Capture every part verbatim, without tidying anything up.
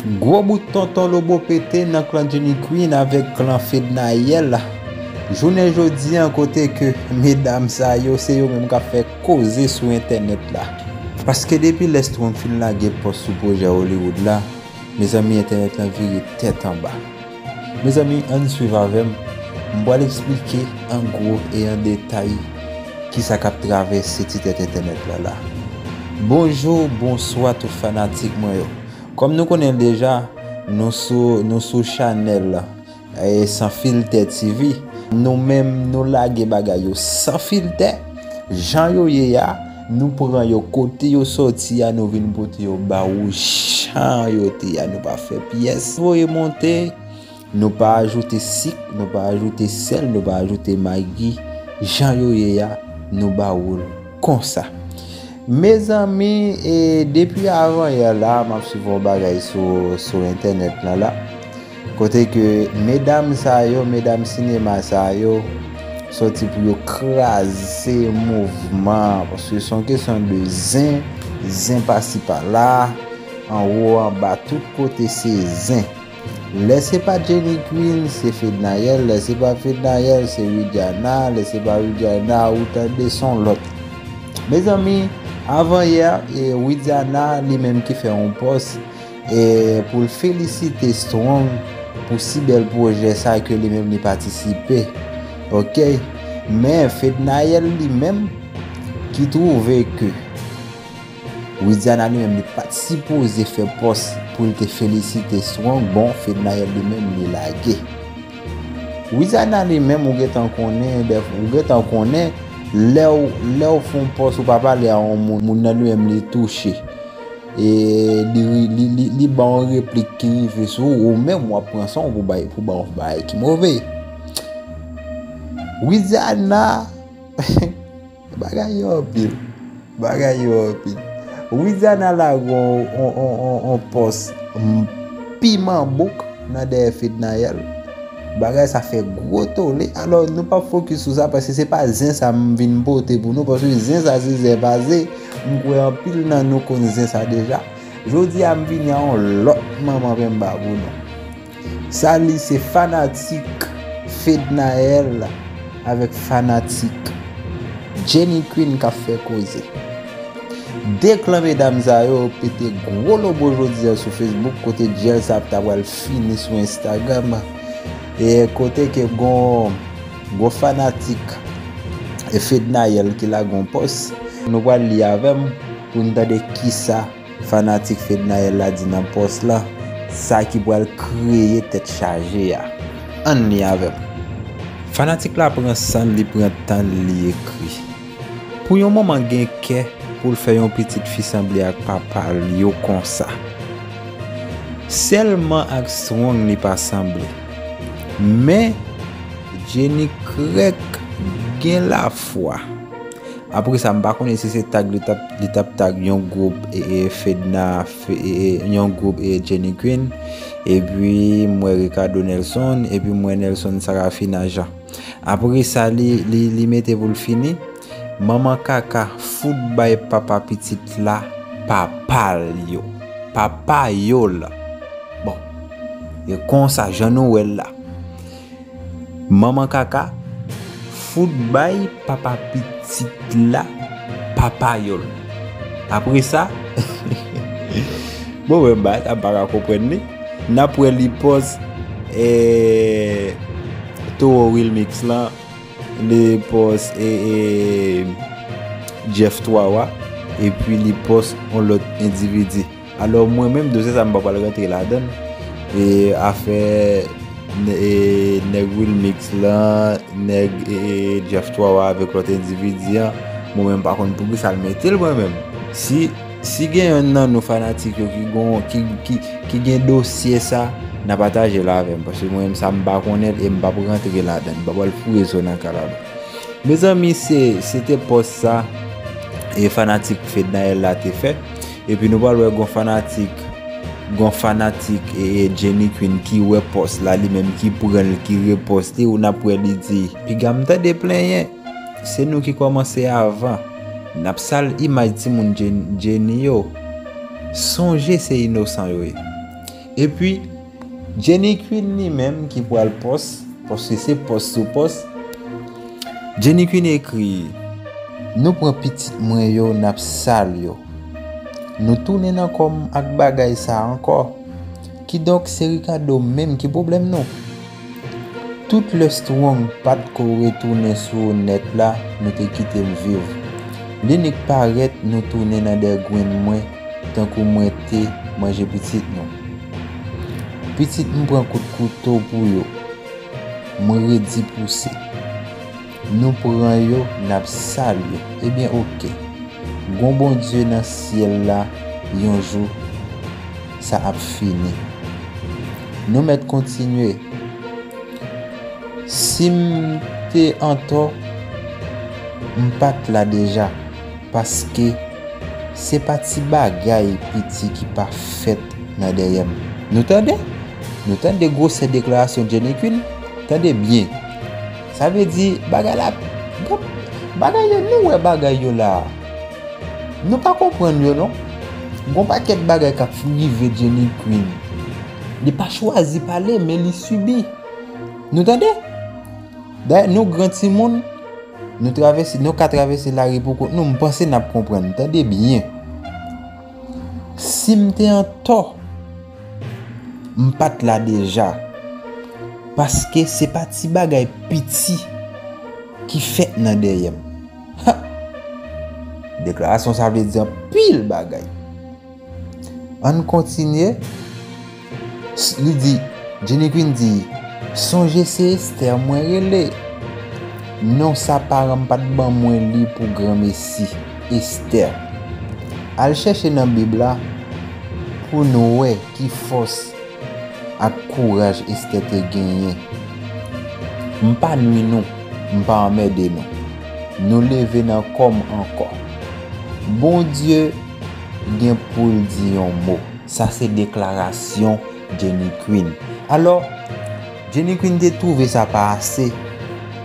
Gwo bout tonton lobo pete nan klan Jenny Queen avèk klan Fednaelle. Jounen jodi an, kote ke medam sa yo, se yo menm k ap fè koze sou entènèt la. Paske depi lè Strong fin lage pòs sou pwojè Hollywood la, mezanmi, entènèt lan vire tèt anba. Mezanmi, ann swiv avè m. M pral eksplike an gwo e an detay kisa k ap travèse ti tèt entènèt la la. Bonjou, bonswa tout fanatik mwen yo. Kòm nou konnen l deja, nou sou, nou sou chanèl, eh, San Filtè T V. Nou menm, nou lage bagay yo san filtè. Jan yo ye a, nou pran yo kote yo sòti a, nou vin pote yo ba ou jan yo te a, nou pa fè pyès. Voye monte, nou pa ajoute sik, nou pa ajoute sèl, nou pa ajoute magi. Jan yo ye a, nou ba ou l konsa. Mezanmi, e, depi avanyè la, m ap swiv yon bagay sou, sou entènèt lan la. Kote ke medam sa yo, medam sinema sa yo, sòti pou yo kraze mouvman an, paske se yon kesyon de zen, zen pasi pala, anwo, anba, tout kote se zen. Lè se pa Jenny Queen, se Fednaelle, lè se pa Fednaelle, se Widiana, lè se pa Widiana, ou tande se yon lòt. Mezanmi, avanyè, e, Widiana li menm ki fè yon pòs, e, pou l felisite Strong pou si bèl pwojè sa ke li menm li patisipe. Oke? Men Fednaelle li menm ki twouve ke Widiana li menm li pa t sipoze fè pòs pou l te felisite Strong, bon, Fednaelle li menm li lage. Widiana li menm ou gentan konnen, dèf-, ou gentan konnen, lè w, lè w fè yon pòs ou pa pale a yon moun, moun nan li menm li touche. E li, li, li, li ba yon replik ki rive sou ou, ou menm w ap pran san w pou bay, pou ba yon bagay ki move. Widiana, bagay yo anpil. Bagay yo anpil. Widiana lage yon, yon, yon, yon, yon pòs, m, piman bouk nan dèyè Fednaelle. Bagay sa fè gwo tole. Alò, nou p ap fokis sou sa, paske se pa zen sa m vin pote pou nou, paske zen sa se zen pase. M kwè anpil nan nou konn zen sa deja. Jodi a, m vini a yon lòt manman penba pou nou. Sa li se fanatik Fednaelle avèk fanatik Jenny Queen k ap fè koze. De klan medam sa yo pete gwo lobo jodi a sou Facebook, kote dyèl sa ap ta pral fini sou Instagram. E kote ke gon, gon fanatik e Fednaelle ki lage yon pòs. Nou pral li avè m pou n tande kisa fanatik Fednaelle la di nan pòs la, sa ki pral kreye tèt chaje a. Ann li avè m. Fanatik la pran san l, li pran tan l, li ekri. Pou yon manman gen kè pou l fè yon pitit fi sanble ak papa l yo konsa. Sèlman ak Strong li pa sanble. Men, Jenny Craig gen lafwa. Apre sa, m pa konnen si se tag li t ap, li t ap tag yon gwoup, e, e, Fedna, Fe-, e, e, yon gwoup, e, Jenny Queen, epi m wè Ricardo Nelson, epi m wè Nelson Sarafina Jean. Apre sa, li, li, li mete pou l fini, manman kaka fout bay papa pitit la papa l yo. Papa yo l. Bon, e konsa, jan nou wè l la. Manman kaka fout bay papa pitit la papa yo l. Apre sa, bon, mwen ba, m pa ka konprann li. N ap wè li pòs, eh, Toro Wilmix lan, li pòs, eh, eh, Jeff Twawa, epi li pòs yon lòt endividi. Alò, mwen menm, dosye sa, m pa pral rantre ladan l. E afè nè-, e nèg Wilmix lan, nèg, e, e, Jeff Twawa avèk lòt endividi an, mwen menm, m pa konn poukisa l mete l, mwen menm. Si, si gen yonn nan nou fanatik yo ki gon, ki, ki, ki gen dosye sa, n a pataje l avè m, paske mwen menm, sa, m pa konnen l e m p ap rantre ladan l, m pa pral foure zo nan kalalou. Mezanmi, se, se te pòs sa, e fanatik Fednaelle la te fè. Epi nou pral wè gon fanatik, gon fanatik, e, e, Jenny Queen ki wè pòs la, li menm ki pran l, ki reposte, ou n ap wè li di, "Piga m tande plenyen, se nou ki kòmanse avan. N ap sal imaj timoun Jen-, Jenny yo. Sonje se inosan yo ye." Epi, Jenny Queen li menm ki pral pòs, paske se pòs sou pòs, Jenny Queen ekri, nou pran pitit mwen yo, n ap sal yo. Nou tounen nan kò m ak bagay sa ankò. Kidonk, se Ricardo menm ki pwoblèm nou. Tout lè Strong pa t ko retounen sou ou nèt la, nou te kite m viv. Li nik parèt, nou tounen nan dègwenn mwen, tankou mwen te manje pitit nou. Pitit m pran kout kouto pou yo. Mwen redi pouse. Nou pran yo, n ap sal yo. Ebyen, oke. Gon Bondye nan syèl la, yon jou, sa ap fini. Nou mèt kontinye. Si m te antò, m pa t la deja, paske se pa ti bagay piti ki pa fèt nan dèyè m. Nou tande? Nou tande gwosè deklarasyon Jenny Queen? Tande byen. Sa vle di, bagay la, bagay yo, nou wè bagay yo la. Nou pa konprann yo, non. Gon pakèt bagay k ap rive Jenny Queen. Li pa chwazi pale, men li sibi. Nou tande? Dayè, nou gran timoun, nou travèse, nou ka travèse lari pou kont nou, m panse n ap konprann. Tande byen. Si m te antò, m pa t la deja. Paske se pa ti bagay piti ki fèt nan dèyè m. Ha! Deklarasyon sa vle di anpil bagay. Ann kontinye. S-, li di, Jenny Queen di, sonje se Esther mwen rele. Non sa paran m pa t ban mwen li pou granmesi, Esther. Al chèche nan Bib la pou nou wè ki fòs ak kouraj Esther te genyen. M pa nwi nou, m pa anmède nou. Nou leve nan kò m ankò. Bondye gen pou l di yon mo. Sa se deklarasyon Jenny Queen. Alò, Jenny Queen te twouve sa pa ase.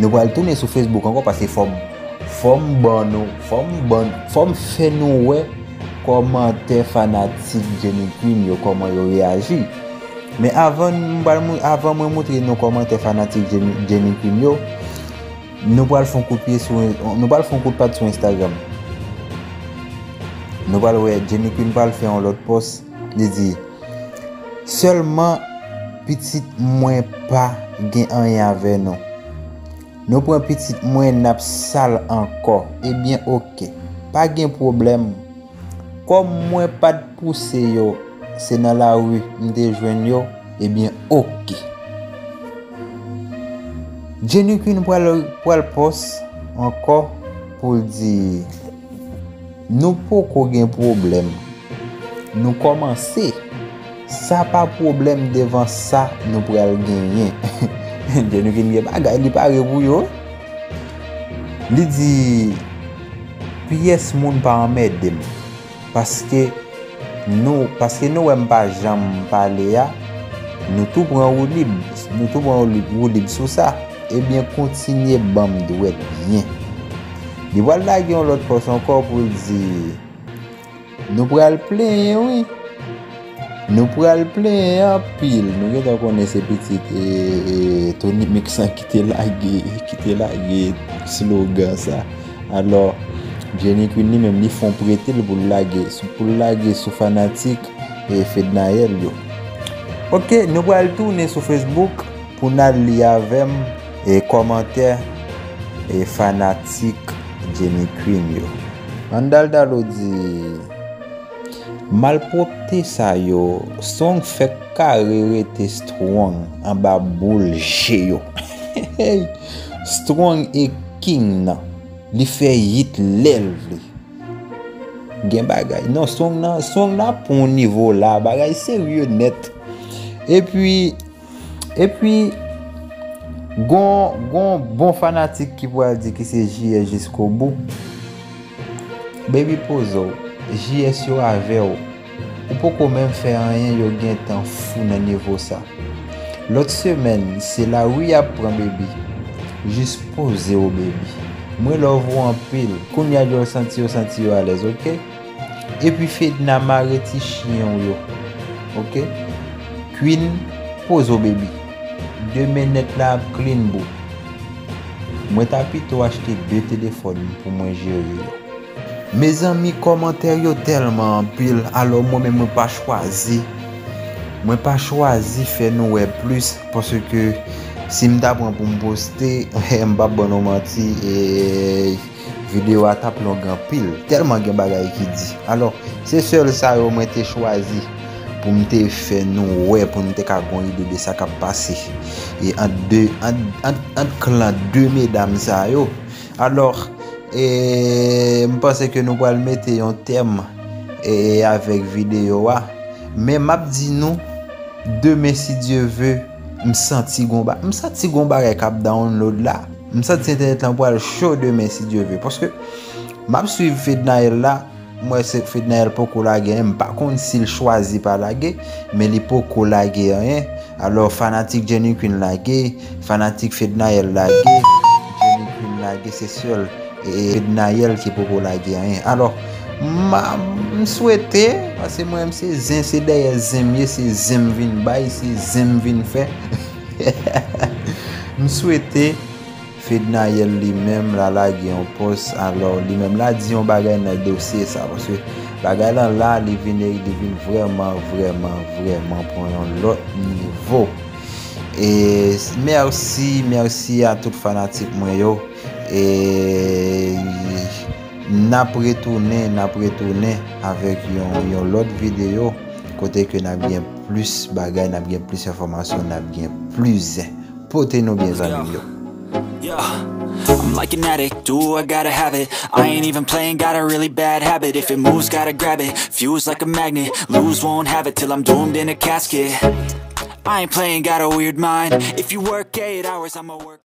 Nou pral tounen sou Facebook ankò paske fò m, fò m ban nou, fò m ban, fò m fè nou wè kòmantè fanatik Jenny Queen yo, kòman yo reyaji. Men avan m pral mou-, avan mwen moutre nou kòmantè fanatik Jenny, Jenny Queen yo, nou pral fè yon kout pye sou, nou pral fè yon kout pat sou Instagram. Nou pral wè Jenny Queen pral fè yon lòt pòs. Li di, sèlman pitit mwen pa gen anyen avè nou. Nou pran pitit mwen, n ap sal ankò. Ebyen, oke. Pa gen pwoblèm. Kòm mwen pa t pouse yo, se nan lari m te jwenn yo, ebyen, oke. Jenny Queen pral, pral pòs ankò pou l di, nou poko gen pwoblèm. Nou kòmanse. Sa pa pwoblèm devan sa nou pral genyen. Jenny Queen gen bagay, li pare pou yo. Li di, pyès moun pa anmède m. Paske nou, paske nou wè m pa janm pale a, nou tou pran woulib, nou tou pran woulib, woulib sou sa. Ebyen, kontinye ban m dwèt byen. Li pral lage yon lòt pòs ankò pou l di, nou pral plenyen, wi. Nou pral plenyen anpil. Nou gentan konnen se pitit, e, e, Tony Mix lan ki te lage, ki te lage slogan sa. Alò, Jenny Queen li menm, li fè yon prete l pou l lage, pou l lage sou fanatik, e, Fednaelle yo. Oke, nou pral tounen sou Facebook pou n al li avè m, e, kòmantè, e, fanatik Jenny Queen yo. Andal Dalo di, malpwòpte sa yo, Strong fèk kare rete Strong anba boul je yo. Strong e King nan. Li fè hit lè l vle. Gen bagay. Non, Strong nan, Strong nan pran yon nivo la. Bagay serye nèt. Epi, epi, gon, gon bon fanatik ki pral di ki se J S jiskobou. Baby poze w, J S yo avè w. Ou poko menm fè anyen, yo gentan fou nan nivo sa. Lòt semèn, se lari y ap pran, baby. Jis poze w, baby. Mwen love ou anpil. Kounye a, djòl santi yo, santi yo alèz, oke? Epi Fedna mare ti chen w yo, oke? Queen, poze w baby. Demen nèt la ap clean boo. Mwen ta pito achte de telefòn pou mwen jere yo. Mezanmi, kòmantè yo tèlman anpil, alò mwen menm mwen pa chwazi. Mwen pa chwazi fè nou wè plis, paske si m ta pran pou m poste, m p ap ban nou manti, e videyo a t ap long anpil, tèlman gen bagay ki di. Alò, se sèl sa yo mwen te chwazi pou m te fè nou wè, pou nou te ka gon ide de sa k ap pase. E ant de, ant, ant, ant klan de medam sa yo. Alò, e, m panse ke nou pral mete yon tèm, e, avèk videyo a. Men m ap di nou, demen, si Dye ve, m santi gon ba-, m santi gon bagay k ap download la. M santi entènèt lan pral cho demen, si Dye ve. Paske m ap swiv Fednaelle la, m wè se Fednaelle poko lage anyen, m pa konn si l chwazi pa lage, men li poko lage anyen. Alò, fanatik Jenny Queen lage, fanatik Fednaelle lage, Jenny Queen lage, se sèl, e, Fednaelle ki poko lage anyen. Alò, m a, m swete, paske mwen menm se zen, se dèyè zen m ye, se zen m vin bay, se zen m vin fè. M swete Fednaelle li menm la lage yon pòs, alò li menm la di yon bagay nan dosye sa, paske bagay lan la, li vin, li vin vrèman, vrèman, vrèman pran yon lòt nivo. E mèsi, mèsi a tout fanatik mwen yo. E n ap retounen, n ap retounen avèk yon, yon lòt videyo kote ke n ap gen plis bagay, n ap gen plis enfòmasyon, n ap gen plis zen. Pote nou byen, zanmi m yo. Yeah. I'm like an addict, do I gotta have it. I ain't even playing, got a really bad habit. If it moves, gotta grab it. Fuse like a magnet, lose, won't have it till I'm doomed in a casket. I ain't playing, got a weird mind. If you work eight hours, I'ma work.